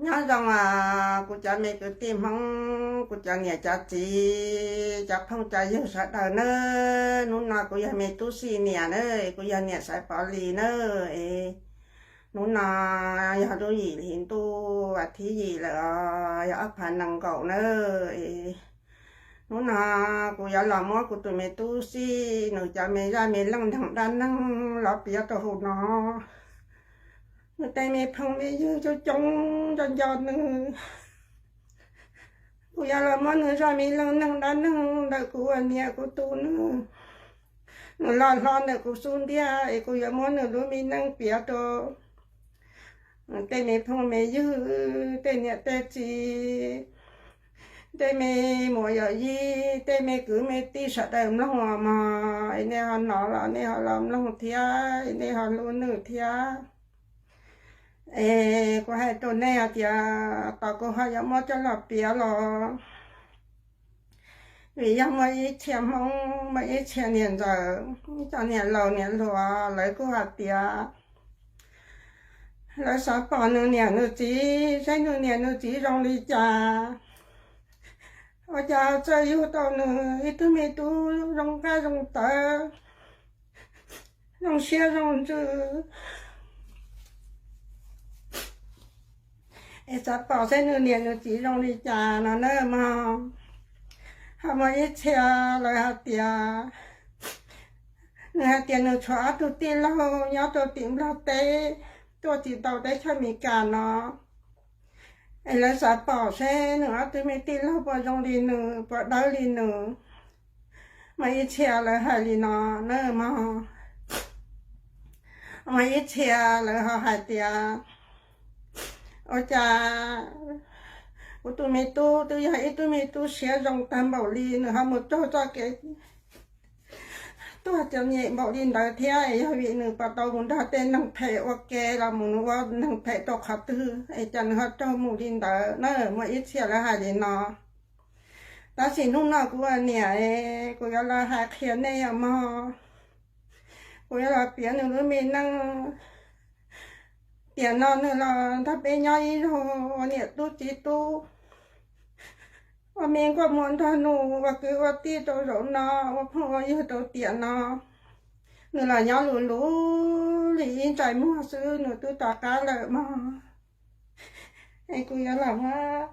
Nyob zoo, kuv cov me kwv tij Hmoob, kuv cov niam cov txiv, cov phooj cov ywg sawv daws nawb. Hnub no kuv yog me tub Xij niam na, kuv yog niam Xaiv Pov Lis na. Hnub no yog lub yim hli ntuj, vas thib yim lawm, yog ob phav nees nkaum na. Hnub no kuv yuav los muab kuv tus me tub Xij nws cov me zaj me leej neeg dab neeg los piav rau hauv no. Nws tej me phooj me ywg coob coob nco nco nws. Kuv yuav los muab nws zaj me leej neeg dab neeg ntawm kuv ua niam kuv tu nws, nws los hlo ntawm kuv xub ntiag es kuv yuav muab nws lub me neej piav rau tej me phooj me ywg, tej niam tej txiv, tej me muam yawm yij, tej me kwv me tij sawv daws mloog mog, es nej ho hnov los nej ho los mloog thiab, es nej ho hlub nws thiab. Es kuv hais rau nej hais tias tos kuv ho yuav muab coj los piav los, vim yog muaj ib txhia Hmoob, muaj ib txhia niam ntxawm, ib co niam laus niam hluas lawv kuj hais tias lawv xav pom nws niam nws txiv, saib nws niam nws txiv zoo li cas. Ua cas txawj yug tau nws ib tug me tub zoo qab zoo tawv, zoo siab zoo ntsws, es xav pom saib nws niam nws txiv zoo li cas no na mog. Ho muaj ib txhia lawv hais tias, nws hais tias nws tshuav ob tug tij laug nyob rau tim Nplog teb, tuaj tsis tau teb chaws Amelikas no, es lawv xav pom seb nws ob tug me tij laug puas zoo li nws, puas dawb li nws. Muaj ib txhia lawv hais li no na mog. Muaj ib txhia lawv ho hais tias, ua cas kuv tus me tub twb yog ib tug me tub siab zoo tag npaum li, nws ho mus raug txoj kev tuag txom nyem npaum li ntawd thiab, yog vim nws puas tau mus nrog tej neeg phem ua ke los mus nws ua neeg phem rau qhov twg es cas nws ho raug mus li ntawd na. Muaj ib txhia lawv hais li no. Tab sis hnub no kuv ua niam, kuv yuav los hais qhia nej os mog. Kuv yuav los piav nws lub me neej. Tiam no nws los nrog peb nyob ib zaug ua niam tub txiv tub, ua me nkuaj muam nrog nus, ua kwv ua tij rau zaum no, ua phooj ua ywg rau tiam no. Nws los nyob lus lus li ib ntsais muag xwb nws twb rov qab lawm mog. Es kuv yuav los muab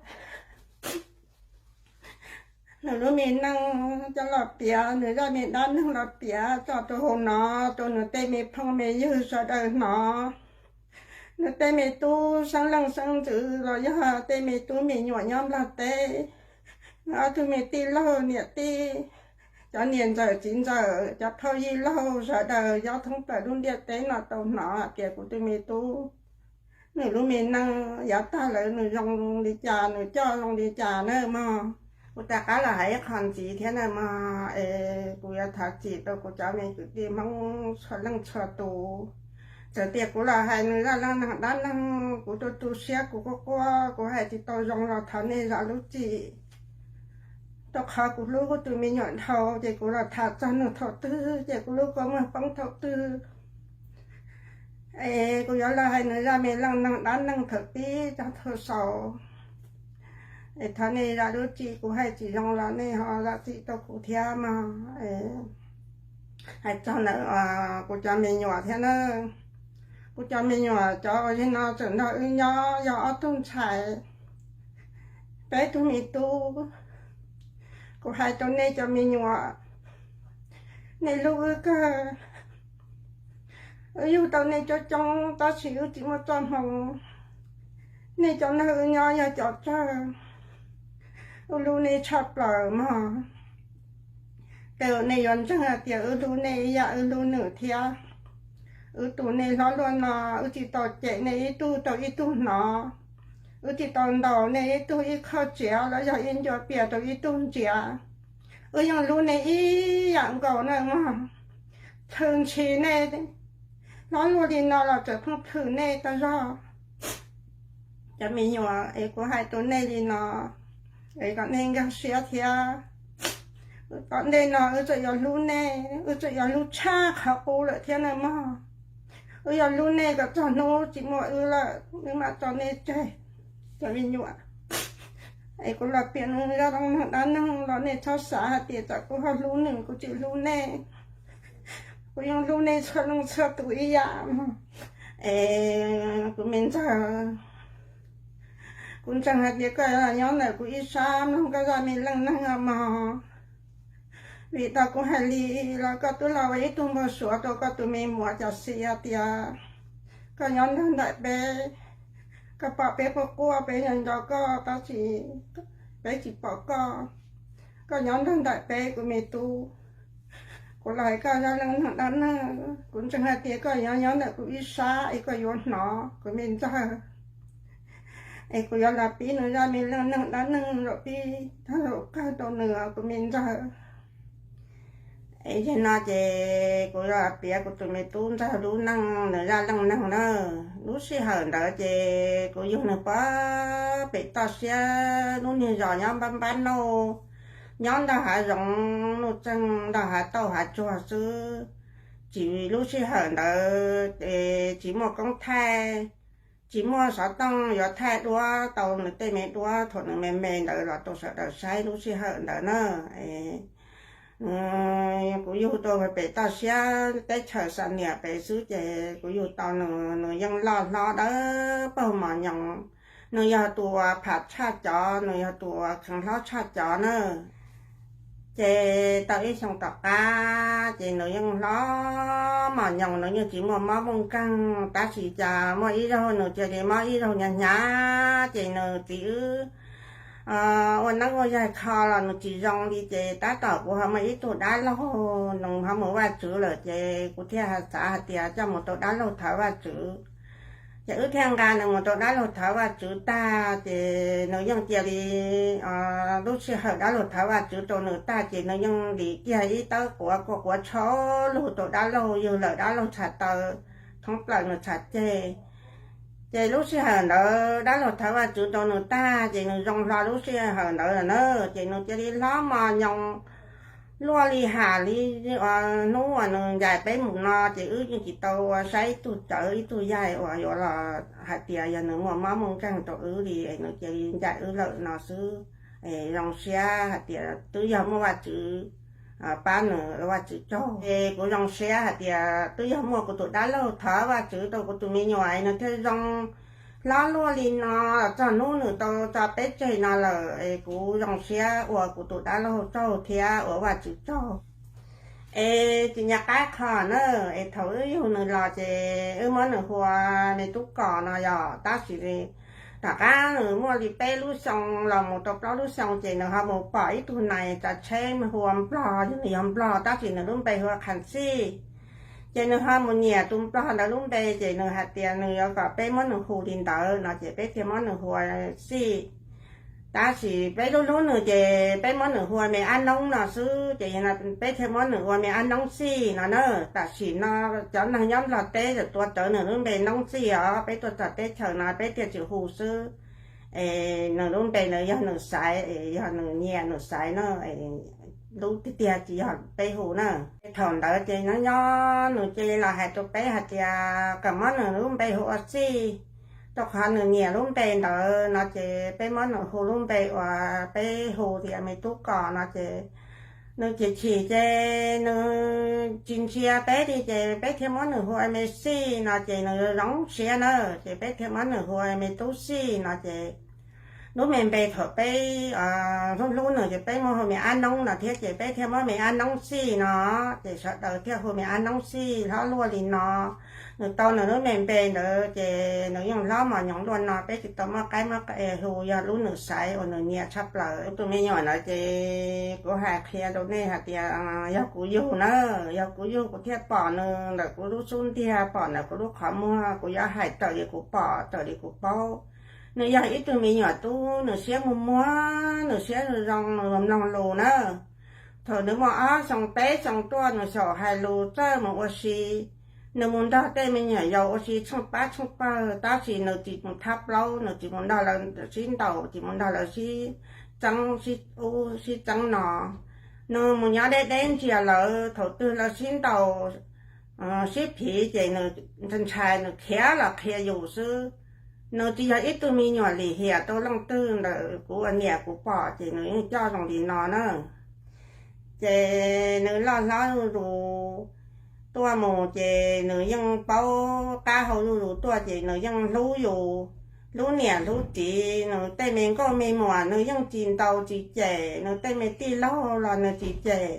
nws lub me neej coj los piav, nws zaj me dab neeg los piav tso rau hauv no rau nws tej me phooj me ywg sawv daws hnov. Nws tej me tub xeeb leej xeeb ntxwv los yog tej me tub me nyuam nyob Nplog teb, nws ob tug me tij laug niam tij, cov niam ntxawm txiv ntxawm, cov phauj yij laug sawv daws nyob thoob plaws lub ntiaj teb no tau hnov hais tias kuv tus me tub, nws lub me neej yav tag lawm nws zoo li cas, nws coj zoo li cas na mog. Kuv rov qab los hais ib qho ntxiv thiab na mog, es kuv yuav thov txim rau kuv cov me kwv tij Hmoob txhua leej txhua tus. Txawm tias kuv los hais nws zaj dab neeg, kuv tu tu siab kuv quaj quaj kuv hais tsis tau zoo los thov nej zam lub txim. Rau qhov kuv hlub kuv tus me nyuam dhau ces kuv los tham txog nws thaum twg ces kuv lub kua muag poob thaum twg. Es kuv yuav los hais nws zaj me leej neeg dab neeg thaum pib txog thaum xaus. Es thov nej zam lub txim, kuv hais tsis zoo los nej ho zam txim rau kuv thiab mog. Hais txog ntawm kuv cov me nyuam thiab na. Kuv cov me nyuam cov uas no tseem nrog wb nyob yog ob tug ntxhais, peb tug me tub. Kuv hais rau nej cov me nyuam, nej hlub wb kawg. Wb yug tau nej coob coob tab sis wb tsis muaj txoj hmoo. Nej cov nrog wb nyob yog cov tsawg, wb hlub nej tshaj plaws mog. Tej uas nej yuav ntseeg hais tias wb hlub nej ib yam wb hlub nws thiab. Wb tus nej hlob luaj no, wb tsis tau cem nej ib tug rau ib tug hnov. Wb tsis tau ntaus nej ib tug ib qho tsiav los yog ib ncua pias rau ib tug ntsiav. Wb yeej hlub nej ib yam nkaus na mog. Plhws ntshis nej hlob luaj li no los tseem pheej plhws nej tag zog. Cov me nyuam, es kuv hais rau nej li no, es kom nej nkag siab thiab. Tom ntej no wb tseem yuav hlub nej, wb tseem yuav hlub tshaj qhov qub lawm thiab na mog. Wb yuav hlub nej kom txog hnub tsis muaj wb lawm wb mam tso nej tseg. cov me nyuam. Es kuv los piav nws zaj dab neeg los nej txhob xav hais tias tsam kuv ho hlub nws, kuv tsis hlub nej. Kuv yeej hlub nej txhua leej txhua tus ib yam. Es kuv me ntxawg, kuv ntseeg hais tias koj nyob ntawm kuv ib sab mloog koj zaj me dab neeg mog. Vim tau kuv hais li los koj twb los ua ib tug npau suav rau koj tus me muam cov xis hais tias koj nyob nrog nraim peb, koj pom peb quaj quaj peb nco nco koj tab sis peb tsis pom koj, koj nyob nrog nraim peb kuv me tub. Kuv los hais koj zaj dab neeg, kuv ntseeg hais tias koj nyob nyob ntawm kuv ib sab es koj yuav hnov kuv me ntxawg. Es kuv yuav los pib nws zaj me dab neeg, dab neeg los pib tag zaum kawg rau nws kuv me ntxawg. Es yog no ces kuv yuav piav kuv tus me tub ntxawg lub neej, nws zaj dab neeg na. Lub sij hawm ntawd ces kuv yug nws pem toj siab lub niag zos nyob npab npab nauj, nyob ntawm hav zoov nuj txeeg ntawm hav tauj hav tsuag xwb. Tsis, lub sij hawm ntawd es tsis muaj koob thaij, tsis muaj xov tooj yuav thaij duab tau nws tej me duab thaum nws me me ntawd los rau sawv daws saib lub sij hawm ntawd na. Kuv yug rau pem toj siab teb chaws Xa Nias pem xwb ces kuv yug tau nws, nws yeej loj hlob dawb paug mos nyoos. Nws yog tus uas pham tshaj cov, nws yog tus uas kheev hlob tshaj cov na. Ces tau ib xyoo tom qab ces nws yeej hlob mos nyoos, nws yeej tsis muaj mob muaj nkeeg, tab sis cas muaj ib zaug nws cia li mob ib zaug hnyav hnyav ces nws txiv wb ua neeb ua yaig kho los nws tsis zoo li ces tab tom kuv ho muaj ib tug dab laug, nws ho mus Vajtswv lawm ces kuv thiaj xav hais tias coj mus rau dab laug thov Vajtswv. Ces wb thiaj nqa nws mus rau dab laug thov Vajtswv tag ces nws yeej cia li, lub sij hawm dab laug thov Vajtswv rau nws tag ces nws yeej dim kiag ib tawb quav, quav tshau lug rau dab laug, yug lawm dab laug txhais taw thoob plaws nws txhais ceg. Ces lub sij hawm ntawd dab laug thov Vajtswv rau nws tag ces nws zoo hlo lub sij hawm ntawd lawm na, ces nws cia li hlob mos nyoos luaj li ham li hnub uas nws ncaim peb mus no ces wb yeej tsis tau ua saib ib tug cawv ib tug yaig uas yuav los hais tias yog nws muaj mob muaj nkeeg rau wb li, nws cia li ncaim wb lawm no xwb. Zoo siab hais tias twb yog muaj Vajtswv pab nws, Vajtswv tsaug. Es kuv zoo siab hais tias twb yog muaj kuv tus dab laug thov Vajtswv rau kuv tus me nyuam nws thiaj zoo hlob luaj li no txog hnub nws tau tso peb tseg no lawm. Es kuv zoo siab ua kuv tus dab laug tsaug thiab ua Vajtswv tsaug. Es tsis nco qab qho na, es thaum wb yug nws los ces wb muab nws hu ua me tub Kom no yog, tab sis tom qab nws muaj li peb lub xyoo los mus rau plaub lub xyoo ces nws ho mus pom ib tug nais tsav tsheb hu ua Nplog, nws yog Nplog tab sis nws lub npe hu ua Qhas Xij. Ces nws ho mus nyiam tus Nplog ntawd lub npe ces nws hais tias nws yuav kom peb muab nws hu li ntawd no ces peb thiaj muab nws hu ua Xij. Tab sis peb lub hlub nws ces peb muab nws hu ua Me Ab Noob no xwb ces peb thiaj muab nws ua Me Ab Noob Xij no na. Tam sim no cov neeg nyob Nplog teb tseem tuav rawv nws lub npe Noob Xij os, peb tuaj txog teb chaws no peb thiaj tsis hu xwb. Es nws lub npe ntawd yog nws xaiv, yog nws nyiam nws xaiv na, lub tiag tiag tsis yog peb hu na. Thaum ntawd ces nyob nyob nws cia li los hais rau peb hais tias kom muab nws lub npe hu ua Xij, rau qhov nws nyiam lub npe ntawd no ces peb muab nws hu lub npe uas peb hu tias Me Tub Kom no ces nws chim chim ces nws tsis ntsia peb li ces peb thiaj muab nws hu ua Me Xij no ces nws zoo siab na, ces peb thiaj muab nws hu ua Me Tub Xij no ces lub me npe thaum peb hlub hlub nws ces peb muab hu Me Ab Noob no thiab ces peb thiaj muab Me Ab Noob Xij no, ces sawv daws thiaj hu Me Ab Noob Xij hlob luaj li no. Nws tau nws lub me npe ntawd ces nws yeej hlob mos nyoos luaj no, peb tsis tau muab qaib muab qe hu, yog lub nws xaiv uas nws nyiam tshaj plaws. Tus me nyuam ntawd ces kuv hais qhia rau nej hais tias yog kuv yug na, yog kuv yug kuv thiaj pom nws ntawm kuv lub xub ntiag, pom ntawm kuv lub qhov muag, kuv yuav hais raws li kuv pom raws li kuv paub. Nws yog ib tug me nyuam tub, nws siab muag muag, nws siab zoo zoo, nws mloog lus na. Thaum nws muaj ob xyoo peb xyoo tuaj nws xyaum hais lus txawj mus ua si. Nws mus nrog tej me nyuam yaus ua si tsheej pab tsheej pawg, tab sis nws tsis mus thab plaub, nws tsis mus nrog lawv sib ntaus, tsis mus nrog lawv sib txeeb sib ub sib txeeb no. Nws mus nyob deb deb ntsia lawv, thaum twg lawv sib ntaus sib phiv ces nws ntshai ntshai nws khiav los qhia yus xwb. Nws tsis yog ib tug me nyuam lim hiam rau leej twg ntawm kuv ua niam kuv pom ces nws yeej coj zoo li no na. Ces nws loj hlob zuj zus tuaj mus ces nws yeej paub qab hau zuj zus tuaj ces nws yeej hlub yus, hlub niam hlub txiv. Nws tej me nkauj me muam nws yeej tsis ntaus tsis cem, nws tej me tij laug los nws tsis cem.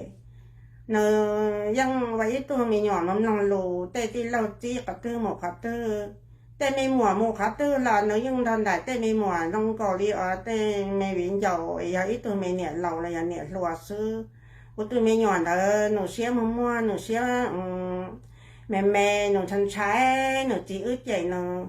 Nws yeej ua ib tug me nyuam mloog lus, tej tij laug txib qhov twg mus qhov twg, tej me muam mus qhov twg los nws yeej nrog nraim tej me muam zoo nkaus li uas tej me viv ncaus es yog ib tug me niam laus los yog niam hluas xwb. Kuv tus me nyuam ntawd nws siab muag muag, nws siab me me, nws ntshai ntshai nws txiv wb cem nws.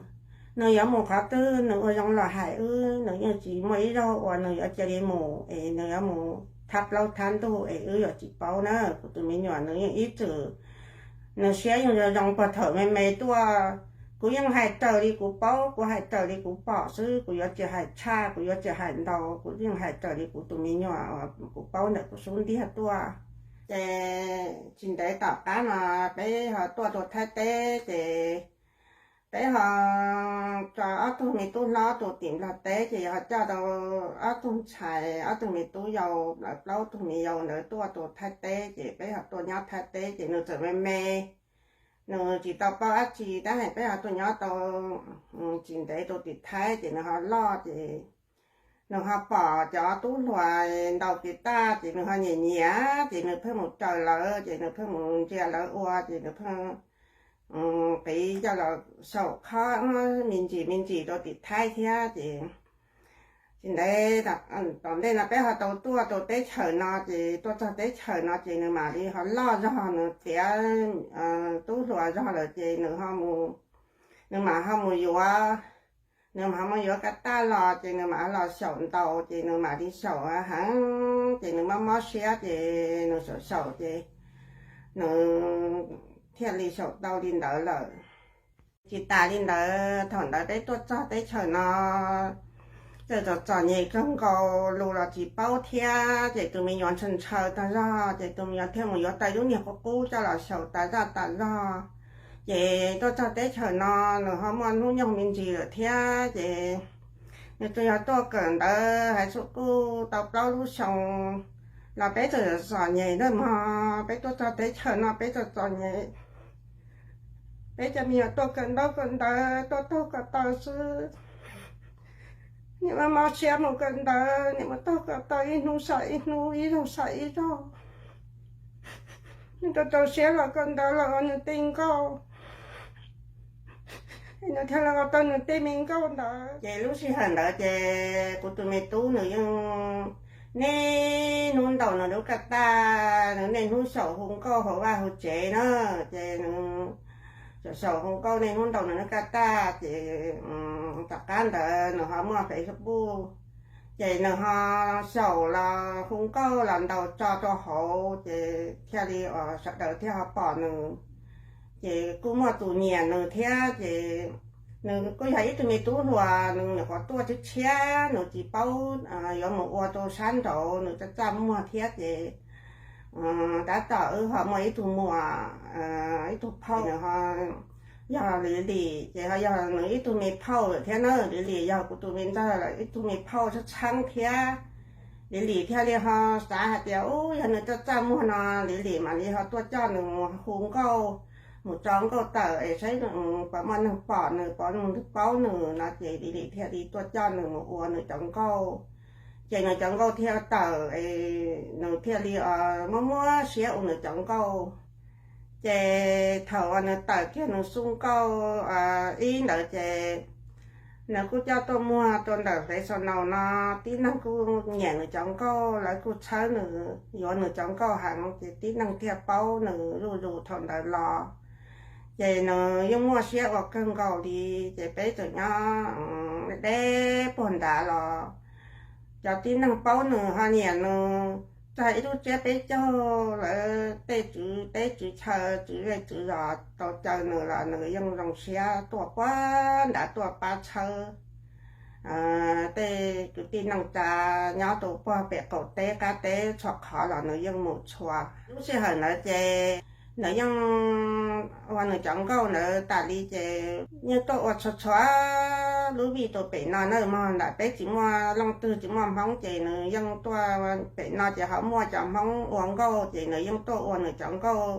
Nws yuav mus qhov twg nws ua zoo los hais wb, nws yeej tsis muaj ib zaug uas nws yuav cia li mus es nws yuav mus thab plaub thab ntug es wb yuav tsis paub na. Kuv tus me nyuam nws yeej ib txwm, nws siab yeej zoo zoo puag thaum me me tuaj. Kuv yeej hais raws li kuv paub, kuv hais raws li kuv pom xwb, kuv yuav tsis hais tshaj, kuv yuav tsis hais ntau, kuv yeej hais raws li kuv tus me nyuam uas kuv paub ntawm kuv xub ntiag tuaj. Ces tsis ntev tom qab no peb ho tuaj rau Thaib teb ces peb ho tso ob tug me tub hlob rau tim Nplog teb ces ho coj tau ob tug ntxhais, ob tug me tub yau, plaub tug me yau ntawd tuaj rau Thaib teb ces peb ho tuaj nyob Thaib teb ces nws txawm me me, nws tsis tau paub dab tsi tab sis peb ho tuaj nyob tau tsis ntev rau tim Thaib ces nws ho loj ces nws ho pom cov tub hluas ntaus kiv taj ces nws ho nyiam nyiam ces nws pheej mus raws lawv ces nws pheej mus ntsia lawv ua ces nws pheej qiv coj los xyaum khob me ntsis me ntsis rau tim Thaib thiab ces tsis ntev tom ntej no peb ho tau tuaj rau teb chaws no ces tuaj txog teb chaws no ces nws mam li ho loj zog, nws tiav tub hluas zog lawm ces nws ho mus, nws mam ho mus yuav, nws mam ho mus yuav kiv taj los ces nws mam los xyaum ntaus ces nws mam li xyaum heev ces nws mob mob siab ces nws xyaum xyaum ces nws thiaj li xyaum tau li ntawd lawm. Tsis tas li ntawd thaum ntawd peb tuaj txog teb chaws no txawm txom txom nyem kawg nkaus, lus los tsis paub thiab ces tus me nyuam ntshaw ntshaw tag zog ces tus me nyuam thiaj mus yuav tau ib lub niag qub qub coj los xyaum tas zaj tas zog. Ces tuaj txog teb chaws no nws ho muaj hnub nyoog me ntsis lawm thiab ces nws tsuas yog tuaj kawm ntawv hais xub kuj tau plaub lub xyoo los peb txawm txom nyem ntag mog, peb tuaj txog teb chaws no peb txawm txom nyem. Peb cov me nyuam tuaj kawm ntaub kawm ntawv tuaj taug kawm taw xwb, niam mob mob siab mus kawm ntawv, niam mus taug kawm taw ib hnub sam ib hnub, ib zaug sam ib zaug. Nws rau rau siab los kawm ntawv los ua nws tej nkauj, nws thiaj los ua tau nws tej me nkauj ntawd. Ces lub sij hawm ntawd ces kuv tus me tub nws yeej niaj hnub ntaus nws lub kiv taj, nws niaj hnub xyaum hu nkauj hauv vaj hauv tsev na. Ces nws xyaum xyaum hu nkauj niaj hnub ntaus nws lub kiv taj ces tom qab ntawd nws ho muaj Facebook, ces nws ho xyaum los hu nkauj los ntaus tso rau hauv ces thiaj li sawv daws thiaj ho pom nws. Ces kuj muaj tus nyiam nws thiab ces nws kuj yog ib tug me tub hluas, nws nyuam qhuav tuaj tshiab tshiab, nws tsis paub yuav mus ua rau sab nraud, nws txaj txaj muag thiab ces tab tom wb ho muaj ib tug muam, ib tug phauj, nws ho yog Liv Lis ces ho yog nws ib tug me phauj lawm thiab na. Liv Lis yog kuv tus me ntxawg lawm ib tug me phauj tshab tshab thiab. Liv Lis thiaj li ho xav hais tias ub yog nws txaj txaj muag no, Liv Lis mam li ho tuaj coj nws mus hu nkauj, mus tso nkauj tawm es saib puas muaj neeg pom nws, puas muaj neeg paub nws no ces Liv Lis thiaj li tuaj coj nws mus ua nws cov nkauj. Ces nws cov nkauj thiaj tawm es nws thiaj li muab muab siab ua nws cov nkauj. Ces thaum uas nws tawm kiag nws xub nkauj ib ntawd ces nws kuj coj tuaj muag rau ntawm Fresno no, tib neeg kuj nyiam nws cov nkauj, lawv kuj txhawb nws yuav nws cov nkauj heev ces tib neeg thiaj paub nws zuj zus thaum ntawd los. Ces nws yeej muaj siab ua kawg nkaus li, ces peb txawm nyob deb puag nrad los cov tib neeg paub nws ho nyiam nws. Txog ib lub tsiab peb caug lawv tej tswv teb tswv chaw tswv zej tswv zos tau caw nws los nws yeej zoo siab tuaj puag nrad tuaj pab txhawb tej kwv tij neej tsa nyob rau puag pem qaum teb qab teb txhua qhov los nws yeej mus txhua. Lub sij hawm ntawd ces nws yeej ua nws cov nkauj ntawd tas li ces yeej tuaj ua txhua txhua Lub vij tus pem no na, mog ntawm peb tsis muaj leej twg tsis muaj Hmoob ces nws yeej tuaj pem no ces ho muaj cov Hmoob ua nkauj ces nws yeej tuaj ua nws cov nkauj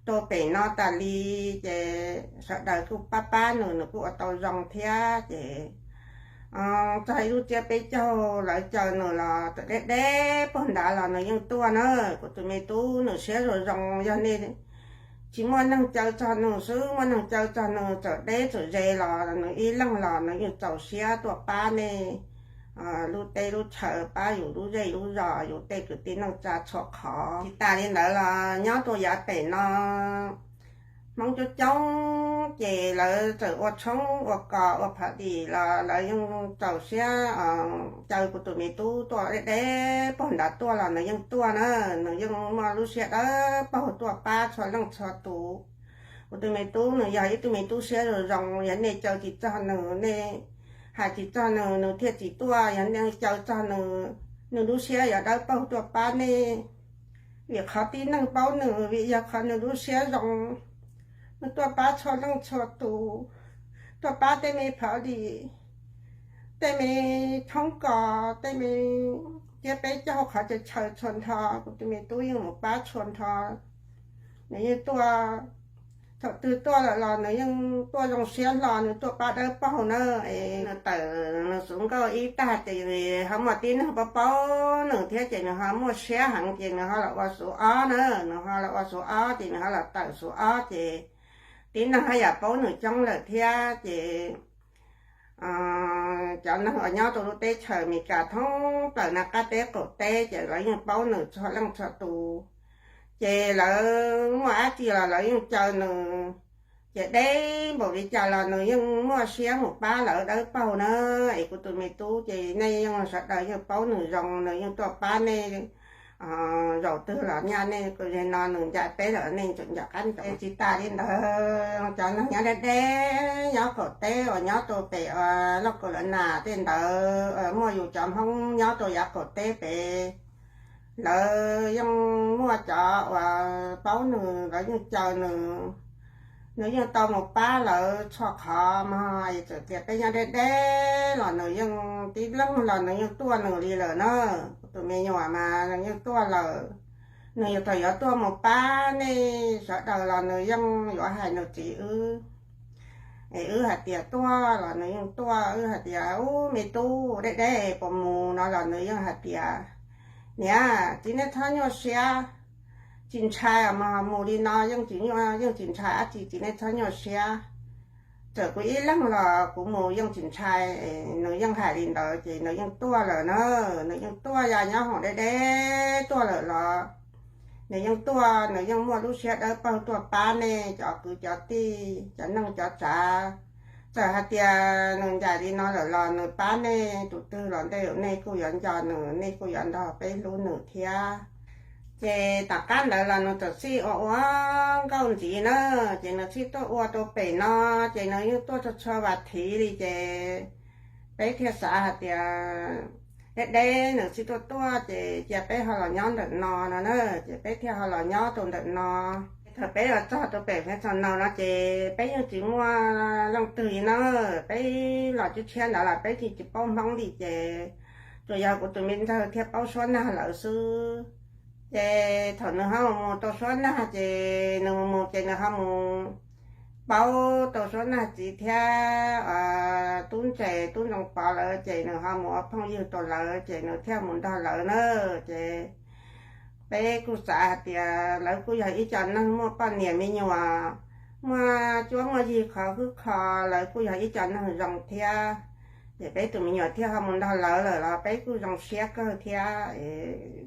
rau pem no tas li. Ces sawv daws kuj pab pab nws, nws kuj ua tau zoo thiab. Ces txog ib lub tsiab peb caug lawv caw nws los txawm deb deb paug nrad los nws yeej tuaj na. Kuv tus me tub nws siab zoo zoo, yog nej tsis muaj neeg caw txog nws xwb, muaj neeg caw txog nws txawm deb txawm ze los nws ib leeg los nws yeej txaus siab tuaj pab nej lub teb lub chaw, pab yus lub zej lub zos, yus tej kwv tij neej tsa txhua qhov. Tsis tas li ntawd los nyob rau yav pem no Hmoob coob coob ces lawv txawm ua tshoob ua kos ua phav dim los lawv yeej txaus siab caw kuv tus me tub tuaj deb deb paug nrad tuaj los nws yeej tuaj na. Nws yeej muaj lub siab dawb paug tuaj pab txhua leej txhua tus. Kuv tus me tub nws yog ib tug me tub siab zoo zoo, yog nej caw tsis txog nws, nej hais tsis txog nws, nws thiaj tsis tuaj. Yog nej caw txog nws, nws lub siab yuav dawb paug tuaj pab nej. Vim qhov tib neeg paub nws vim yog qhov nws lub siab zoo, nws tuaj pab txhua leej txhua tus, tuaj pab tej me phav dim, tej me tshoob kos, tej me tsiab peb caug qhov chaw chaw txhua nrho, kuv tus me tub yeej mus pab txhua nrho. Nws yeej tuaj, thaum twg tuaj lawm los nws yeej tuaj zoo siab hlo, nws tuaj pab dawb paug na. Es nws tawm nws xuv nkauj ib tag ces ho muaj tib neeg paub paub nws thiab ces nws ho muaj siab heev ces nws ho los ua xuv ob na. Nws ho los ua xuv ob ces nws ho los tawm xuv ob ces tib neeg haj yam paub nws coob lawm thiab ces cov neeg uas nyob rau lub teb chaws Amelikas thoob plaws no qab teb qaum teb ces lawv yeej paub nws txhua leej txhua tus. Ces lawv muaj dab tsi los lawv yeej caw nws, ces deb npaum li cas los nws yeej muaj siab mus pab lawv dawb paug na. Es kuv tus me tub ces nej yeej sawv daws yeej paub nws zoo, nws yeej tuaj pab nej zaum twg los nyaj nej, kuv ze no nws ncaim peb lawm nej tseem ncaim qab ncaim. Tsis tas li ntawd cov neeg nyob deb deb nyob qaum teb uas nyob rau pem Lauj Kaus Lav Nas tej ntawd, muaj yus cov Hmoob nyob rau yav qaum teb pem, lawv yeej muaj cov uas paub nws, lawv yeej caw nws, nws yeej tau mus pab lawv txhua qhov mog. Txawm tias peb nyob deb deb los nws yeej, tib leeg los nws yeej tuaj nws li lawm na. Kuv tus me nyuam mas nws yeej tuaj lawm, nws yuav thaum yuav tuaj mus pab nej sawv daws los nws yeej yuav hais nws txiv wb. Es wb hais tias tuaj los nws yeej tuaj, wb hais tias ub me tub deb deb puas mus no los nws yeej hais tias niam txiv nej txhob nyuaj siab, tsis ntshai mog, mus li no yeej tsis nyuaj, yeej tsis ntshai dab tsi, txiv nej txhob nyuaj siab. Txawm kuv ib leeg los kuv mus yeej tsis ntshai. Nws yeej hais li ntawd ces nws yeej tuaj lawm na. Nws yeej tuaj, yog nyob hoom deb deb tuaj lawm los nws yeej tuaj, nws yeej muaj lub siab dawb paug tuaj pab nej cov kwv cov tij, cov neej cov tsav. Txawm hais tias nws ncaim li no lawm los nws pab nej tus twg los ntej nej kuj yuav nco nws, nej kuj yuav nrog peb hlub nws thiab. Ces tom qab ntawd los nws txawm xij ua ua nkauj ntxiv na, ces nws xij tuaj ua rau pem no, ces nws yeej tuaj txhua txhua vas thiv li ces peb thiaj xav hais tias deb deb nws xij tuaj tuaj ces cia peb ho los nyob ntawm no no na, ces peb thiaj ho los nyob rau ntawm no. Thaum peb los txog rau pem Fresno no ces peb yeej tsis muaj leej twg li na, peb los tshiab tshiab ntawd los peb tsis tsis paub Hmoob li ces tsuas yog kuv tus me ntxawg thiaj paub suab nag lawm xwb. Ces thaum nws ho mus tau suab nag ces nws mus mus ces nws ho mus paub tau suab nag txiv thiab tub ntses tub ntoo pov lawm ces nws ho mus ua phooj ywg rau lawv ces nws thiaj mus nrog lawv na. Ces peb kuj xav hais tias lawv kuj yog ib co neeg muaj poj niam me nyuam, muaj cuab muaj yig qhov khwb kho, lawv kuj yog ib co neeg zoo thiab. Ces peb tus me nyuam thiaj ho mus nrog lawv lawm los peb kuj zoo siab kawg thiab.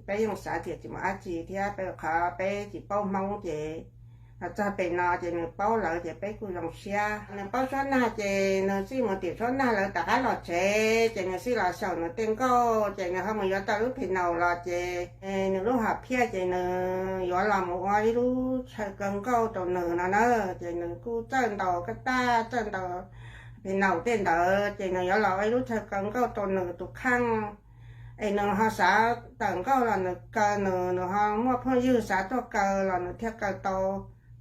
Peb yeej xav tias tsis muaj dab tsi thiab, peb qhov peb tsis paub Hmoob ces los txog pem no ces nws paub lawv ces peb kuj zoo siab. Nws paub suab nag ces nws xij mus tim suab nag lawv rov qab los tsev ces nws xij los xyaum nws tej nkauj ces nws ho mus yuav tau lub phim naus los ces nws lub hom phiaj ces nws yuav los mus ua ib lub chaw kaw nkauj rau nws no na. Ces nws kuj txawj ntaus kab taj txawj ntaus phim naus tej ntawd ces nws yuav los ua ib lub chaw kaw nkauj rau nws tus kheej. Es nws ho xav tawm nkauj los nws kaw, nws nws ho muaj phooj ywg xav tuaj kaw los nws thiaj kaw tau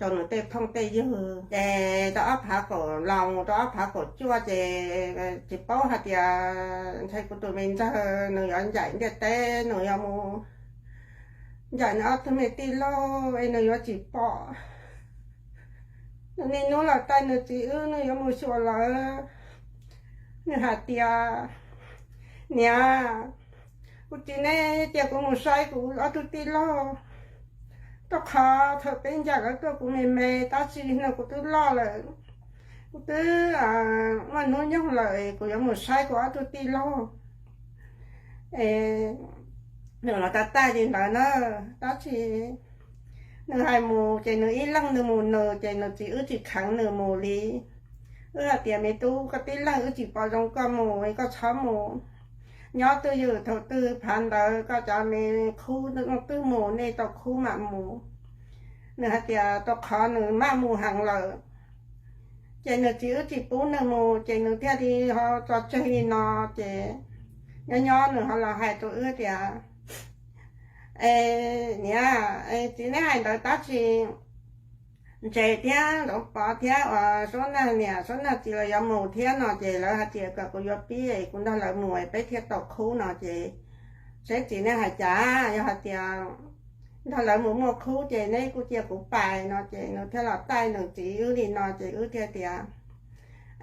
rau nws tej phooj tej ywg. Ces rau ob phav kaum los mus rau ob phav kaum cuaj ces tsis paub hais tias ntshai kuv tus me ntxawg nws yuav ncaim ntiaj teb, nws yuav mus ncaim nws ob tug me tij laug es nws yuav tsis pom. Nws niaj hnub los taij nws txiv wb, nws yuav mus xyuas lawv. Nws hais tias, niam, kuv txiv neb cia kuv mus saib kuv ob tug tij laug, rau qhov thaum peb ncaim lawv tuaj kuv me me, tab sis no kuv twb loj lawm, kuv twb muaj hnub nyoog lawm, kuv yuav mus saib kuv ob tug tij laug. Nws los taij taij li ntawd na, tab sis nws hais mus ces nws ib leeg nws mus nws, ces nws txiv wb tsis kheev nws mus li. Wb hais tias, me tub, koj tib leeg wb tsis pom zoo koj mus, koj txhob mus. Nyob twj ywm, thaum twg phav ntawd koj cov me khub twg mus, nej tau khub mam mus. Nws hais tias, rau qhov nws maj mus heev lawm. Ces nws txiv wb tsis pub nws mus, ces nws thiaj li ho tso tseg li no. Ces nyob nyob nws ho los hais rau wb tias, es niam, txiv neb hais ntawd tab sis Ntses thiab Nraug Pov thiab uas Suab Nag niam Suab Nag txiv lawv yuav mus thiab no, ces lawv hais tias kom kuv yuav pib es kuv nrog lawv mus es peb thiaj tau khub no. Ces seb txiv neb hais cas, yog hais tias nrog lawv mus muaj khub ces neb kuj cia kuv pais no. Ces nws thiaj los taij nws txiv wb li no, ces wb thiaj tias,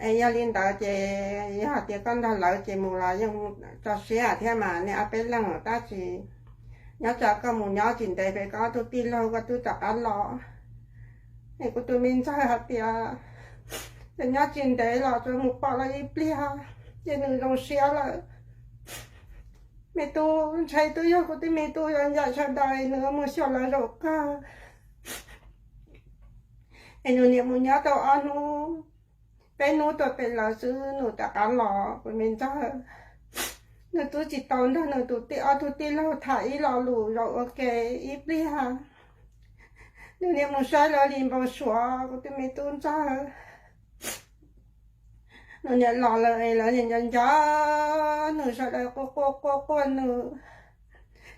es yog li ntawd ces yog hais tias koj nrog lawv ces mus los yeej tso siab thiab mas, nej ob peb leeg tab sis nyob tso koj mus nyob tsis ntev pem koj ob tug tij laug koj twb rov qab los. Es kuv tus me ntxawg hais tias, ces nyob tsis ntev los tsuas mus pom lawv ib pliag ces nws zoo siab lawm. Me tub, ntshai twb yog kuv tus me tub yuav ncaim sawv daws, nws mus xyuas lawv zaum kawg. Es nws niam mus nyob tau ob hnub, peb hnub tuaj pem lawv xwb nws rov qab los, kuv me ntxawg. Nws twb tsis tau nrog nws tus tij, ob tug tij laug tham ib lo lus zaum ua ke ib pliag. Nws niam mus saib lawv li npau suav, kuv tus me tub ntxawg. Nws niam los lawm es lawv niam nco nco nws, sawv daws quaj quaj quaj quaj nws.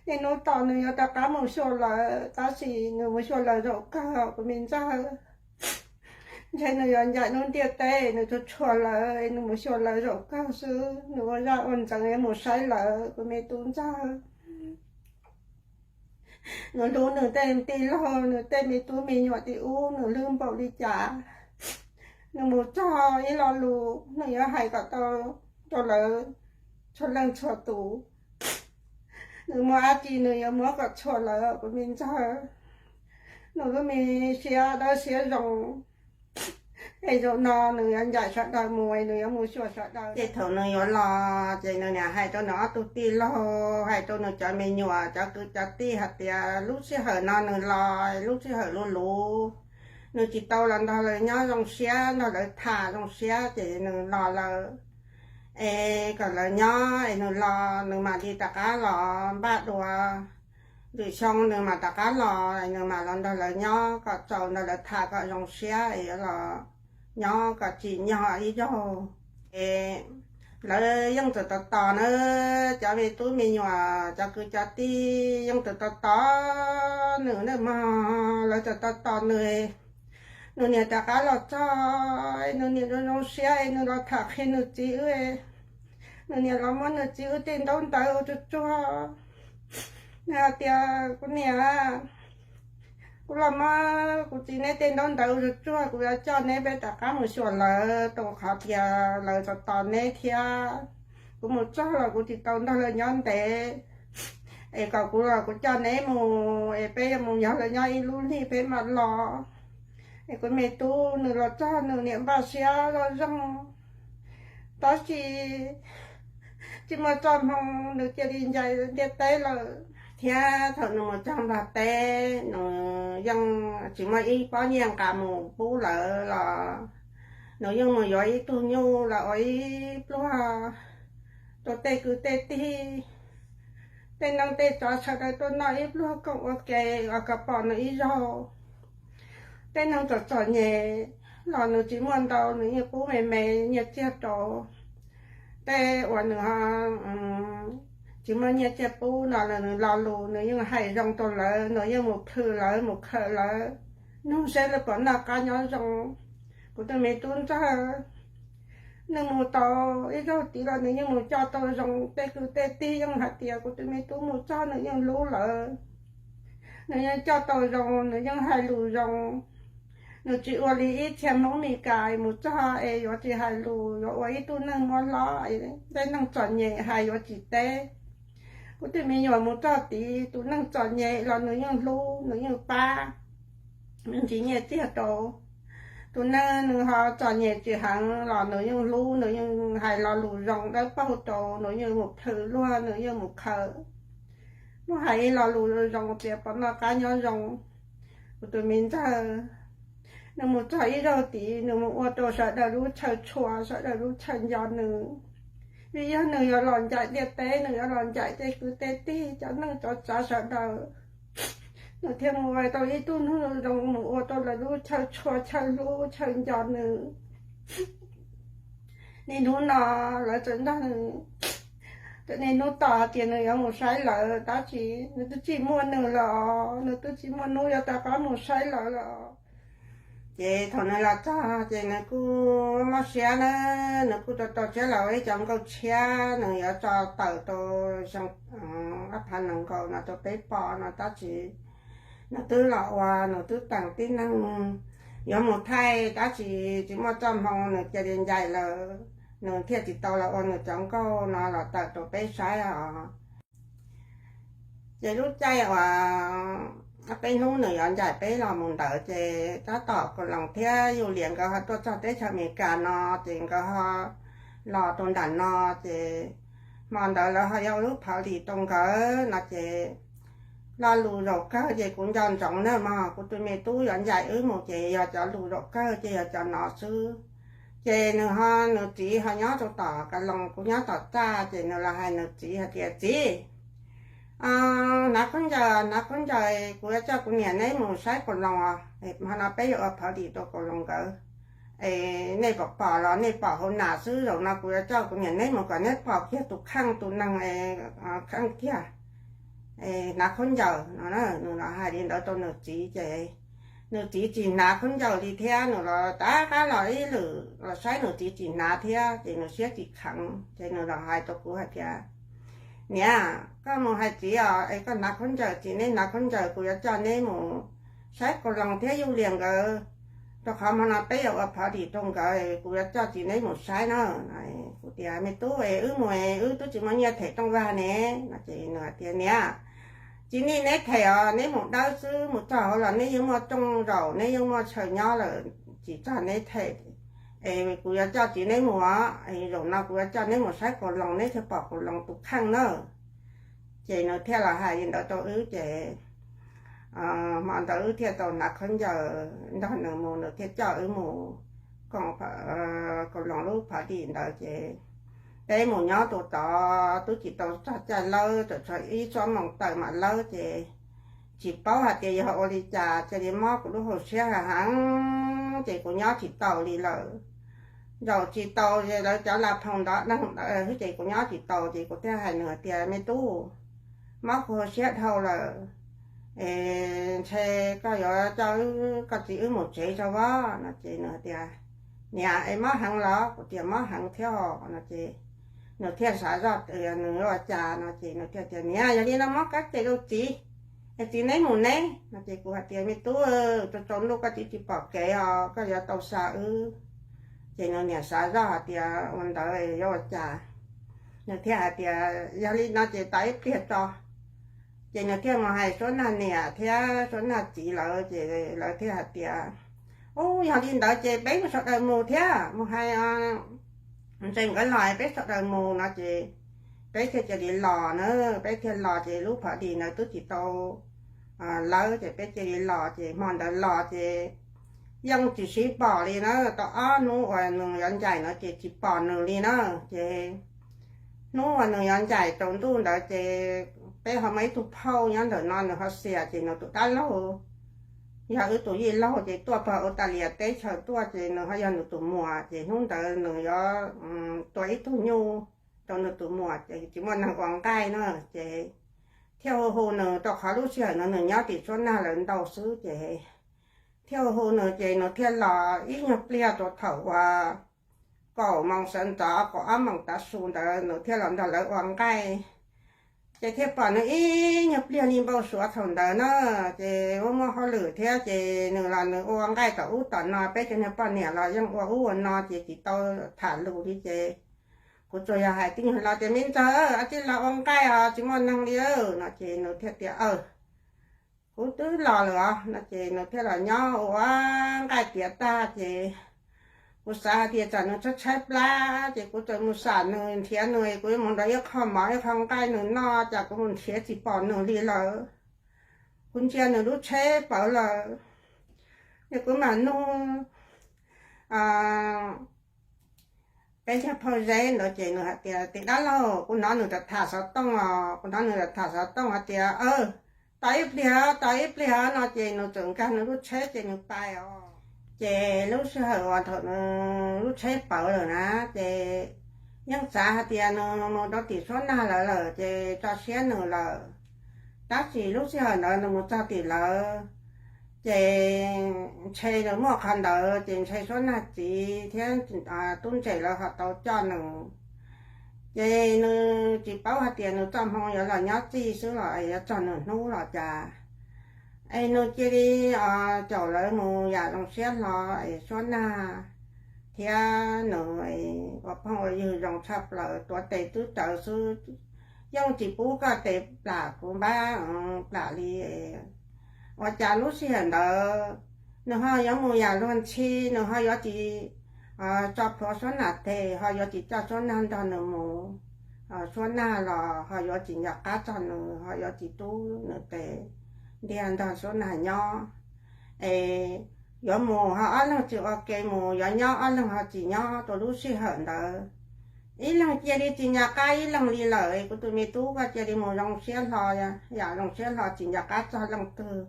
Niaj hnub tos nws yuav rov qab mus xyuas lawv, tab sis nws mus xyuas lawv zaum kawg, kuv me ntxawg. Ntshe nws yuav ncaim lub ntiaj teb, nws tsuas tshuam lawv, nws mus xyuas lawv zaum kawg xwb, nws ua zaj ua ntxeev yuav mus saib lawv, kuv me tub ntxawg. Nws hlub nws tej tij laug, nws tej me tub me nyuam tim ub, nws hlub npaum li cas. Nws mus txog ib lo lus nws yuav hais kom tau rau lawv txhua leej txhua tus. Nws muaj dab tsi nws yuav muab kom txhua lawv, kuv me ntxawg. Nws lub me siab dawb siab zoo, es zaum no nws yuav ncaim sawv daws mus, nws yuav mus xyuas sawv daws. Ces thaum nws yuav los ces nws niam hais rau nws ob tug tij laug, hais rau nws cov me nyuam, cov kwv cov tij hais tias lub sij hawm no nws los, lub sij hawm luv luv, nws tsis tau los nrog lawv nyob zoo siab, nrog lawv tham zoo siab, ces nws los lawm, es kom lawv nyob es nws los nws mam li rov qab los npaj dua. Lwm xyoo nws mam rov qab los, nws mam los nrog lawv nyob kom txaus nrog lawv tham kom zoo siab es yuav los nyob kom tsim nyog ib zaug. Es lawv yeej txawm tos tos na, cov me tub me nyuam, cov kwv cov tij yeej txawm tos tos nws na mog, lawv txawm tos tos nws. Nws niam rov qab los txog, nws niam zoo zoo siab, nws los tham qhia nws txiv wb. Nws niam los muab nws txiv wb tej ntaub ntawv ua tsuag tsuag. Nws hais tias, kuv niam, kuv los muab kuv txiv neb tej ntaub ntawv ua tsuag tsuag, kuv yuav coj neb peb rov qab mus xyuas lawv, rau qhov tias lawv txom tos neb thiab. Kuv mus txog los kuv tsis tau nrog lawv nyob ntev, es kom kuv los kuv coj neb mus, es peb yuav mus yog lawv nyob ib lub hlis peb mam los. Es kuv me tub, nws los txog nws niam npaj siab loj zoo, tab sis tsis muaj txoj hmoo, nws cia li ncaim ntiaj teb lawm. Thiab thaum nws mus txog Nplog teb, nws yeej tsis muaj ib pob nyiaj nqa mus pub lawv los, nws yeej mus yuav ib tug nyuj los ua ib pluag rau tej kwv tej tij, tej neeg tej tsov sawv daws tuaj noj ib pluag koom ua ke, ua kom pom nws ib zaug. Tej neeg txom txom nyem los nws tsis muaj ntau, nws yeej pub me me nyiaj txiag rau. Tej uas nws tsis muaj nyiaj txiag pub no los nws lo lus nws yeej hais zoo rau lawv, nws yeej mus plhws lawv, mus khawm lawv. nug seb lawv puas noj qab nyob zoo. Kuv tus me tub ntxawg, nws mus tau ib zaug tid los nws yeej mus coj tau zoo, tej kwv tej tij yeej hais tias kuv tus me tub mus txog nws yeej hlub lawv, nws yeej coj tau zoo, nws yeej hais lus zoo. Nws tsis ua li ib txhia Hmoob Mes Kas mus txog es yuav tsis hais lus, yuav ua ib tug neeg muab hlob, tej neeg txom nyem hais yuav tsis teb. Kuv tus me nyuam mus txog tid, tus neeg txom nyem los nws yeej hlub, nws yeej pab, nws tsis nyiaj txiag rau. Tus neeg nws ho txom nyem tsis heev los nws yeej hlub, nws yeej hais lo lus zoo dawb paug rau, nws yeej mus plhws luag, nws yeej mus khaws, mus hais ib lo lus zoo tias puas noj qab nyob zoo. Kuv tus me ntxawg, nws mus txog ib zaug tid, nws mus ua rau sawv daws lub chaw tshua, sawv daws lub chaw nco nws. Vim yog nws yuav los ncaim ntiaj teb, nws yuav los ncaim tej kwv tej tij, cov neej cov tsav sawv daws, nws thiaj mus ua tau ib tug neeg zoo, mus ua rau lawv lub chaw tshua, chaw hlub chaw nco nws. Niaj hnub no lawv tseem nrog nws, niaj hnub tos hais tias nws yuav mus saib lawv, tab sis nws twb tsis muaj nws lawm, nws twb tsis muaj hnub yuav rov qab mus saib lawv lawm. Ces thaum nws los txog ces nws kuj mob siab na, nws kuj rau rau siab los ua ib co nkauj tshiab, nws yuav tso tawm rau xyoo ob phav nees nkaum no rau peb pom no, tab sis nws twb los ua, nws twb teem tib neeg yuav mus thaij, tab sis tsis muaj txoj hmoo, nws cia li ncaim lawm, nws thiaj tsis tau los ua nws cov nkauj no los tawm rau peb saib os. Ces lub caij uas peb hnub nws yuav ncaim peb los mus ntawd ces tab tom Kaus Loos thiab Yuj Lias nkawd ho tuaj txog teb chaws Amelikas no, ces nkawd ho los rau nram no, ces hmo ntawd lawv ho yuav ua lub party rau nkawd no ces lo lus zaum kawg ces kuv nco ntsoov na mog, kuv tus me tub yuav ncaim wb mus ces yog cov lus zaum kawg ces yog cov no xwb. Ces nws ho, nws txiv ho nyob rau tom Kaus Loos, kuv nyob tom txaj, ces nws los hais nws txiv hais tias, Txiv, hnav khaub ncaws, hnav khaub ncaws, kuv yuav coj kuv niam neb mus saib Kaus Loos os, hmo no peb yuav ua party rau Kaus Loos nkawd. Es nej pom pom los nej pom hauv nas xwb, zaum no kuv yuav coj kuv niam neb mus kom neb pom kiag tus kheej tus neeg, kheej kiag. Hnav khaub ncaws no, nws los hais li ntawd rau nws txiv ces nws txiv tsis hnav khaub ncaws li thiab, nws los rov qab los ib lwm los saib nws txiv tsis hnav thiab ces nws siab tsis kheev ces nws los hais rau kuv hais tias, Niam, koj mus hais txiv os, es koj hnav khaub ncaws, txiv neb hnav khaub ncaws, kuv yuav coj neb mus saib Kaus Loos thiab Yuj Lias nkawd, rau qhov hmo no peb yuav ua party rau nkawd, kuv yuav coj txiv neb mus saib na. Kuv tias, Me tub, es wb mus es wb twb tsis muaj nyiaj them rooj vag ne. No ces nws hais tias, Niam, tsis need neb them os, neb mus dawb xwb, mus txog hauv los neb yeej muaj rooj zaum, neb yeej muaj chaw nyob lawm, tsis txog neb them. Es kuv yuav coj txiv neb mus os, zaum no kuv yuav coj neb mus saib Kaus Loos, neb thiaj pom Kaus Loos tus kheej na. Ces nws thiaj los hais li ntawd rau wb ces hmo ntawd wb thiaj tau hnav khaub ncaws nrog nws mus, nws thiaj coj wb mus koom Kaus Loos lub party ntawd ces peb mus nyob rau tod twb tsis tau txog caij lawb, txawm tshuav ib xuab moos tawm mam lawb ces tsis paub hais tias yog ua li cas cia li mob kuv lub hauv siab heev ces kuv nyob tsis tau li lawm. Zaum tsis tau, lawv cov la phoo ntov neeg ntawd ces kuv nyob tsis tau ces kuv thiaj hais nws tias, Me tub, mob kuv hauv siab dhau lawm, es ntshe koj yuav coj koj txiv wb mus tsev tso as. No ces nws tias, Niam, es mob heev los? Kuv tias, Mob heev thiab os. No ces nws thiaj xav zoj nws yuav ua cas no ces nws thiaj tias, Niam, yog li no muab kab ke rau txiv, es txiv neb mus neb. No ces kuv hais tias, Me tub, tsaus ntuj koj txiv tsis pom kev os, koj yuav tau xa wb. Ces nws niam xav zoj hais tias ua ntawd yuav ua cas, nws thiaj hais tias, Yog li no ces tos ib pliag tso. Ces nws thiaj mus hais Suab Nag niam thiab Suab Nag txiv lawv ces lawv thiaj hais tias, Ub, yog li ntawd ces peb mus sawv daws mus thiab, mus hais Ntsees nkawd los peb sawv daws mus. No ces peb thiaj cia li los na, peb thiaj los ces lub party ntawd twb tsis tau lawb ces peb cia li los ces hmo ntawd los ces yeej tsis sib pom li na, tau ob hnub uas nws yuav ncaim no ces tsis pom nws li na. Ces hnub uas nws yuav ncaim tsaus ntuj ntawd ces peb ho muaj ib tug phauj nyob ntawm no nws ho xiam ces nws tus dab laug, yog wb tus yij laug ces tuaj pog Australia teb chaws tuaj ces nws ho yog nws tus muam ces hnub ntawd nws yuav tua ib tug nyuj rau nws tus muam ces tsis muaj neeg ua nqaij na, ces thiaj hu hu nws rau qhov lub sij hawm no nws nyob tim Suab Nag lawv ntau xwb ces thiaj hu nws ces nws thiaj los ib nyuag pliag rau thaum uas kaum moos sawv ntxov kaum ob moos tav su ntawd nws thiaj los nrog lawv ua nqaij. Ces thiaj pom nws ib nyuag pliag li npau suav thaum ntawd na, ces ua muaj hauj lwm thiab ces nws los nws ua nqaij tom ub tom no, peb cov niag poj niam los yeej ua ub ua no ces tsis tau tham lus li ces kuv tsuas yog hais tib nyuag lo tias me ntxawg, tij laug ua nqaij os tsis muaj neeg li no ces nws thiaj tias aw, kuv twb los lawm os no ces nws thiaj los nyob ua nqaij tiav tag ces kuv xav hais tias tsam nws tshaib tshaib plab ces kuv txawm mus xam nws nrhiav nws, kuv yuav mus nrog ib qho mov ib qho nqaij nws noj, cas kuv mus nrhiav tsis pom nws li lawm. Kuv ntsia nws lub tsheb pawv lawm, ces kuv mam nug peb niag phauj Zeb ntawd ces nws hais tias, tis dab laug, kuv hnov nws tham xov tooj os, kuv hnov nws tham xov tooj hais tias, tos ib pliag, tos ib pliag no ces nws txawm nkag nws lub tsheb ces nws pais os. Ces lub sij hawm uas thaum nws lub tsheb pawv lawm na, ces yeej xav hais tias nws mus rau tim Suab Nag lawv lawm ces tso siab nws lawm. Tab sis lub sij hawm ntawd nws mus txog tim lawv, ces ntshe nws muaj qhov ntawd ces ntshe Suab Nag txiv thiab tub Ntses lawv ho tau coj nws. Ces nws tsis paub hais tias nws txoj hmoo yuav los nyob txij xwb los yuav txog nws hnub los cas. Es nws cia li caum lawv mus yam zoo siab hlo es Suab Nag thiab nws ua phooj ua ywg zoo tshaj plaws, tuav tes twb rawv xwb, yeej tsis pub koj tes plam kuv npab plam li. Ua cas lub sij hawm ntawd nws ho yuav mus yam luag ntxhi, nws ho yuav tsis tso plhuav Suab Nag tes, ho yuav tsis coj Suab Nag nrog nws mus. Suab Nag los ho yuav tsis nco qab txog nws, ho yuav tsis rub nws tes ntiag nrog Suab Nag nyob. Es yuav mus ho ob leeg tsis ua ke mus, yuav nyob ob leeg ho tsis nyob rau lub sij hawm ntawd. Ib leeg cia li tsis nco qab ib leeg li lawm, kuv tus me tub koj cia li mus zoo siab hlo, yam zoo siab hlo tsis nco qab txog leej twg,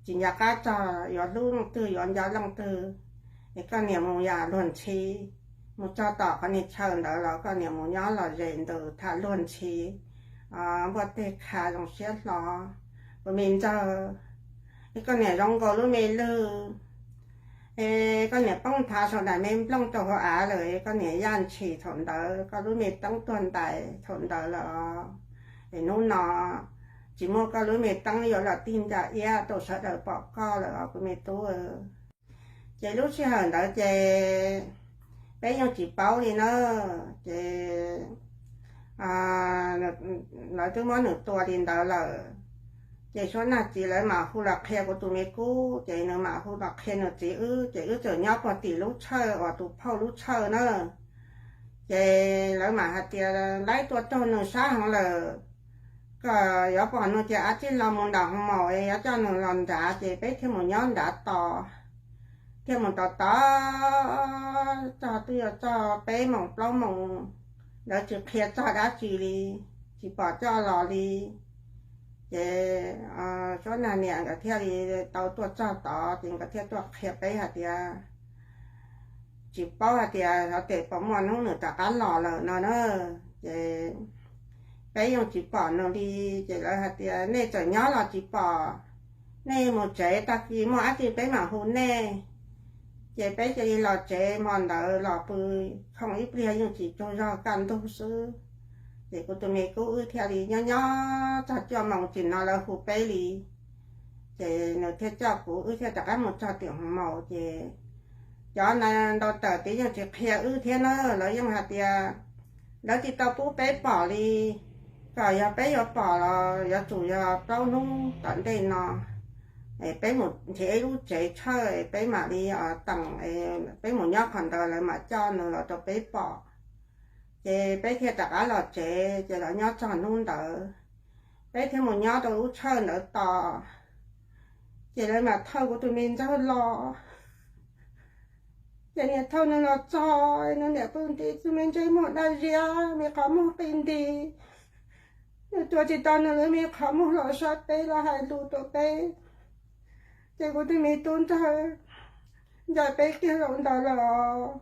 tsis nco qab txog yuav hlub leej twg yuav nco leej twg. Es koj niam mus yam luag ntxhi, mus txog tom qhov niag chaw ntawd los koj niam mus nyob lom zem ntws tham luag ntxhi, npuaj teg kha zoo siab hlo. Kuv me ntxawg, es koj niam zoo nkaus lub me lwg, es koj niam poob nthav saum daim me nplooj rau hauv av lawm, koj niam yaj ntshis thaum ntawd, koj lub me teeb tuag ntais thaum ntawd lawm. Es hnub no tsis muaj koj lub me teeb yuav los tig nra iab rau sawv daws pom koj lawm os kuv me tub. Ces lub sij hawm ntawd ces peb yeej tsis paub li na, ces lawv twb muab nws tua li ntawd lawm. Ces Suab Nag txiv lawv mam hu los qhia kuv tus me kub, ces nws mam hu los qhia nws txiv wb, ces wb txawm nyob puag tim lub tshawj uas tus phauj lub tshawj na. Ces lawv mam hais tias laib tua raug nws sab heev lawm, koj yuav pom nws ces a tsij los mus nram hoo maum es yuav coj nws los nrad ces peb thiaj mus nyob nrad tos. Thiaj mus tos tos txog twb yuav txog peb moos plaub moos, lawv tsis qhia txog dab tsi li, tsis pom coj los li. Ces Suab Nag niam nkawd thiaj li tau tuaj txog tod ces nkawd thiaj tuaj qhia peb hais tias tsis paub hais tias xyov tes puas muaj hnub nws rov qab los lawm no na. Ces peb yeej tsis pom nws li, ces lawv hais tias nej txawm nyob los tsis pom, nej mus tsev, tag kis muaj dab tsi peb mam hu nej. Ces peb cia li los tsev, hmo ntawd los pw khoom ib pliag yeej tsis tsaug zog kaj ntug xwb. Ces kuv tus me kub wb thiaj li nyob nyob txog cuaj moos tsim no lawv hu peb li. Ces nws thiaj coj kuv wb thiaj rov qab mus txog tim hoo maum ces cov ntawd tawm ces yeej tsis qhia wb thiab na, lawv yeej hais tias lawv tsis tau pub peb pom li, kom yog peb yuav pom los yuav tsum yog plaub hnub tom ntej no, peb mus nrhiav ib lub tsev tshawj peb mam li teem, peb mus nyob qhov ntawd lawv mam coj nws los rau peb pom. Ces peb thiaj rov qab los tsev, ces los nyob txog hnub ntawd, peb thiaj mus nyob rau lub tshawj ntawd tos. Ces lawv mam thauj kuv tus me ntxawg los. Ces niam thauj nws los txog, nws niam pw nti txog me ntsej muag daj ziab, me qhov muag qi nti. Nws tua tsis tau nws lub me qhov muag los saib peb los hais lus rau peb. Ces kuv tus me tub ntxawg ncaim peb kiag zaum ntawd lawm.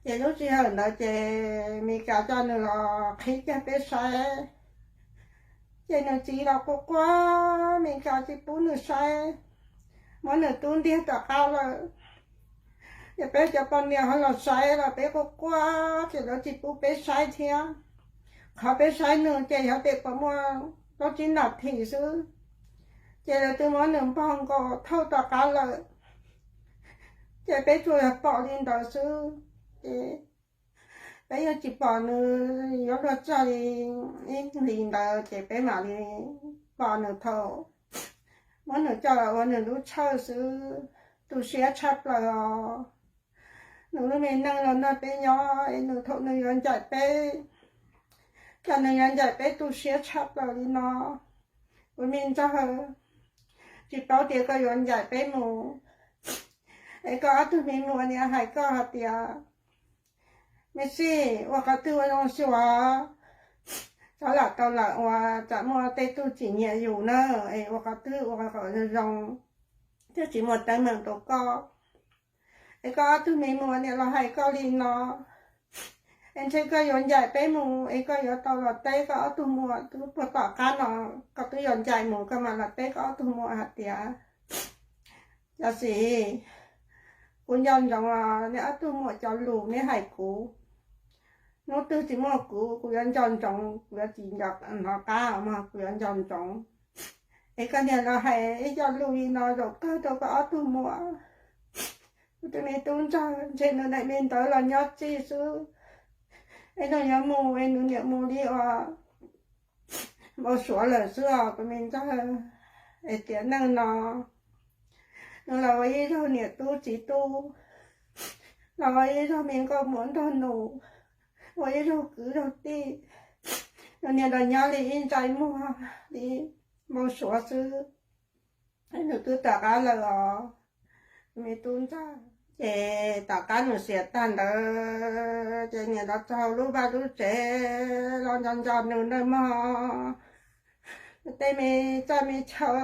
Ces lub sij hawm ntawd ces Mes Kas coj nws los qhib kiag peb saib. Ces nws txiv los quaj quaj, Mes Kas tsis pub nws saib, muab nws tub ntiag rov qab lawm. Ces peb cov poj niam ho los saib los peb quaj quaj, ces lawv tsis pub peb saib thiab. Qhov peb saib nws ces yog tias puas muaj plaub tsib nas this xwb, ces lawv twb muab nws npog nkaus thauj rov qab lawm. Ces peb tsuas yog pom li ntawd xwb, ces peb yeej tsis pom nws yuav luag txog li ib hlis ntawd, ces peb mam li pom nws thaum muab nws coj los ua nws lub chawj xwb. Tu siab tshaj plaws os. Nws lub me neej los nrog peb nyob es nws thaum nws yuav ncaim peb, cas nws yuav ncaim peb tu siab tshaj plaws li no. Kuv me ntxawg, tsis paub tias koj yuav ncaim peb mus, es koj ob tug me muam niam hais koj hais tias, Me Xis, ua qhov twg ua zoo xyuas, txhob lam tau lawm uas tsam muaj tej tug tsis nyiam yus na, es ua qhov twg ua kom zoo zoo, thiaj tsis muaj teeb meem rau koj. Es koj ob tug me muam niam los hais koj li no, es ntshe koj yuav ncaim peb mus es koj yuav tau los teb koj ob tug muam. Twb puag tom qab no koj twb yuav ncaim mus koj mam los teb koj ob tug muam hais tias, Cov Xis, kuv nco ntsoov neb ob tug muam cov lus neb hais kuv. Hnub twg tsis muaj kuv, kuv yuav nco ntsoov, kuv yuav tsis nco hnov qab mog, kuv yuav nco ntsoov. Es koj niag los hais ib co lus li no zaum kawg rau koj ob tug muam. Kuv tus me tub ntxawg, ntshe nws daim me ntawv los nyob txij xwb, es nws yuav mus es nws niam mus li uas npau suav lawm xwb os kuv me ntxawg. Es tiam neej no nws los ua ib zaug niam tub txiv tub, los ua ib zaug me nkauj muam nraug nus, ua ib zaug kwv zaug tij, nws niam los nyob li ib ntsais muag li npau suav xwb. Nws twb rov qab lawm os me tub ntxawg. Ces tom qab nws xiam tag ntawd ces niam los txog lub vaj lub tsev los nco nco nws na mog. Nws tej me txaj me chaw,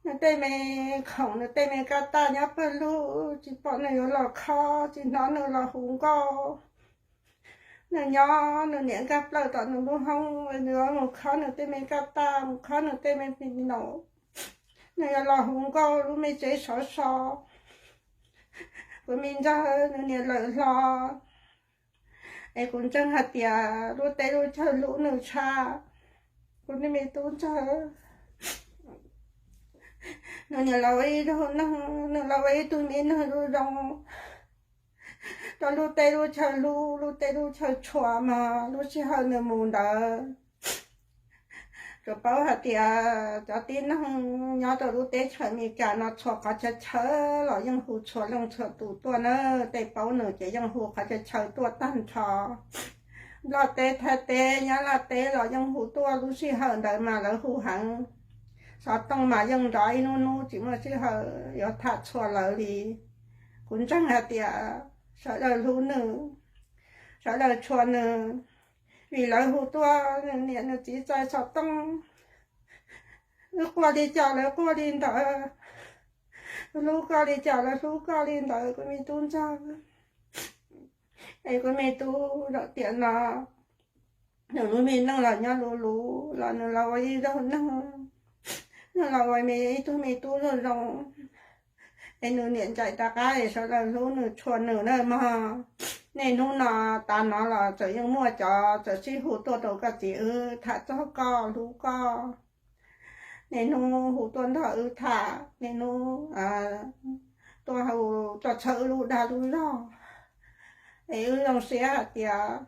nws tej me khoom, nws tej me kab taj nyob pawg lug, tsis pom nws yuav los khob, tsis hnov nws los hu nkauj. Nws nyob nws niam nkag plaws tom nws lub hoob, nws yuav mus khob nws tej me kab taj, mus khob nws tej me pis naum, nws yuav los hu nkauj lub me tsev sov so. Kuv me ntxawg, nws niam lawm hlo, es kuv ntseeg hais tias lub teb lub chaw hlub nws tshaj. Kuv niag me tub ntxawg, nws niam los ua ib zaug neeg, nws los ua ib tug me neeg zoo zoo rau lub teb lub chaw hlub, lub teb lub chaw tshua mog. Lub sij hawm nws mus ntawd, tsuas paub hais tias cov tib neeg nyob rau lub teb chaws Amelikas no txhua qhov chaw chaw los yeej hu txhua leej txhua tus tuaj na. Tej paub nws ces yeej hu qhov chaw chaw tuaj tag nrho. Nplog teb, Thaib teb, Nyab Laj teb los yeej hu tuaj. Lub sij hawm ntawd mas lawv hu heev. Xov tooj mas yeej nrov ib hnub hnub tsis muaj sij hawm yuav tham txhua lawv li. Kuv ntseeg hais tias sawv daws hlub nws, sawv daws tshua nws, vim lawv hu tuaj nws niam nws txiv txais xov tooj. Wb quaj li cas lawv quaj li ntawd, hlub koj li cas lawv hlub koj li ntawd kuv me tub ntxawg. Es kuv me tub, zaum tiam no nws lub me neej los nyob luv luv los nws los ua ib zaug neeg, nws los ua me ib tug me tub zoo zoo. Es nws niam ncaim rov qab es sawv daws hlub nws tshua nws na mog. Niaj hnub no, tav no los txawm yeej muaj cov txawm sib hu tuaj rau koj txiv wb tham txog koj, hlub koj. Niaj hnub hu tuaj nrog wb tham, niaj hnub tuaj hu tuaj txhawb wb lub dag lub zog. Es wb zoo siab hais tias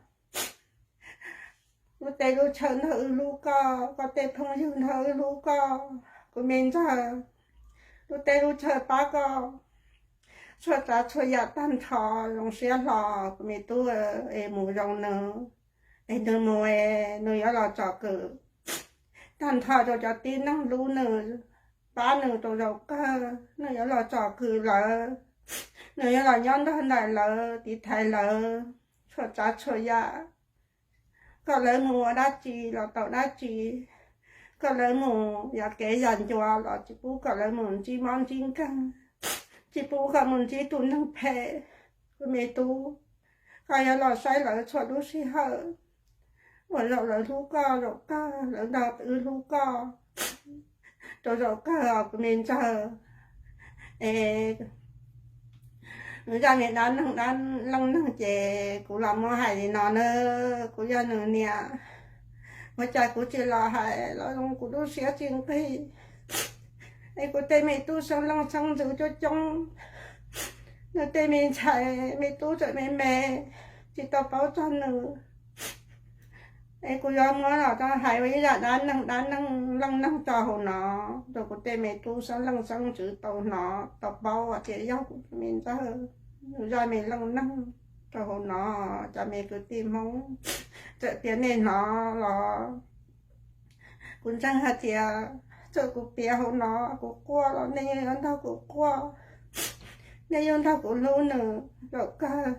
lub teb lub chaw nrog wb hlub koj, koj tej phooj ywg nrog wb hlub koj, kuv me ntxawg. Lub teb lub chaw pab koj txhua tsav txhua yam tag nrho, zoo siab hlo kuv me tub. Es mus zoo nws, es nws mus es nws yuav los tsom kwm tag nrho rau cov tib neeg hlub nws, pab nws rau zaum kawg. Nws yuav los tsom kwm lawv, nws yuav los nyob nrog nraim lawv, tiv thaiv lawv txhua tsav txhua yam. Kom lawv mus ua dab tsi los tau dab tsi, kom lawv mus yam kev yam ncua los tsis pub kom lawv mus ntsib mob ntsib nkeeg, tsis pub kom mus ntsib tus neeg phem. Kuv me tub, koj yuav los saib lawv txhua lub sij hawm, Ua zaum lawv hlub koj zaum kawg, lawv nrog wb hlub koj rau zaum kawg os kuv me ntxawg. Es nws zaj me dab neeg dab leej neeg ces kuv los muab hais li no na. Kuv yog nws niam, ua cas kuv tsis los hais los zoo kuv lub siab tsis nqig. Es kuv tej me tub xeeb leej xeeb ntxwv coob coob, nws tej me ntxhais me tub tseem me me, tsis tau paub txog nws. Es kuv yuav muab los hais ua ib zaj dab neeg dab neeg leej neeg rau hauv no, rau kuv tej me tub xeeb leej xeeb ntxwv tau hnov tau paub tias yog kuv tus me ntxawg zaj me leej neeg rau hauv no. Cov me kwv tij Hmoob, txawm tias nej hnov los kuv ntseeg hais tias txawm kuv piav hauv no kuv quaj los nej yeej yuav nrog kuv quaj, nej yeej nrog kuv hlub nws zaum kawg.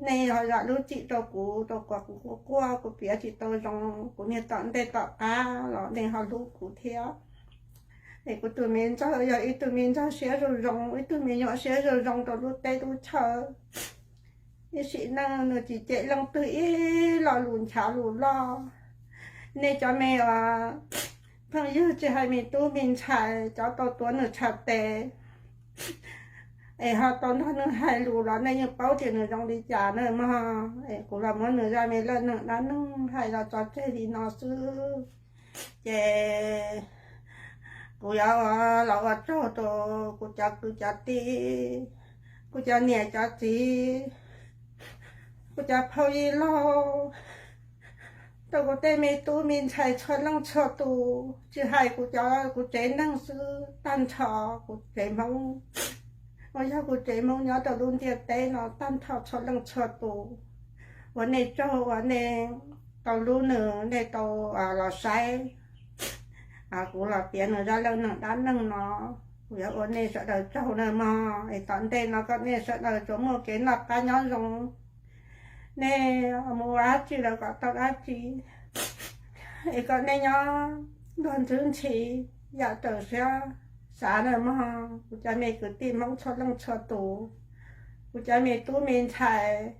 Nej ho zam lub txim rau kuv, rau qhov kuv quaj quaj kuv piav tsis tau zoo, kuv niag tom ntej tom qab los nej ho hlub kuv thiab. Es kuv tus me ntxawg yog ib tug me ntxawg siab zoo zoo, ib tug me nyuam siab zoo zoo rau lub teb lub chaw. Ib sim neej nws tsis cem leej twg ib lo lus nchav lus loj. Nej cov me phooj ywg tsis hais me tub me ntxhais cov tau tuav nws txhais tes es ho tau nrog nws hais lus los nej yeej paub tias nws zoo li cas na mog. Es kuv los muab nws zaj me leej neeg dab neeg hais los tso tseg li no xwb. Ces kuv yuav ua los ua tsaug rau kuv cov kwv cov tij, kuv cov niam cov txiv, kuv cov phauj yij laug, rau kuv tej me tub me ntxhais txhua leej txhua tus, tsis hais kuv cov kuv tsev neeg xwb, tag nrho kuv tsev Hmoob uas yog kuv tsev Hmoob nyob rau lub ntiaj teb no tag nrho txhua leej txhua tus, ua nej tsaug uas nej tau hlub nws, nej tau los saib kuv los piav nws zaj leej neeg dab neeg no. Kuv yuav ua nej sawv daws tsaug na mog. Es tom ntej no kom nej sawv daws tsuas muaj kev noj qab nyob zoo, nej mus ua dab tsi los kom tau dab tsi, es kom nej nyob nrog ntswb ntxhi yam raws siab xav na mog. Kuv cov me kwv tij Hmoob txhua leej txhua tus, kuv cov me tub me ntxhais,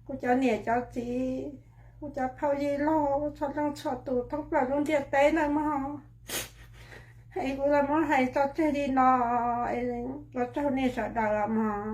kuv cov niam cov txiv, kuv cov phauj yij laug txhua leej txhua tus thoob plaws lub ntiaj teb na mog. Es kuv los muab hais tso tseg li no, es ua tsaug nej sawv daws mog.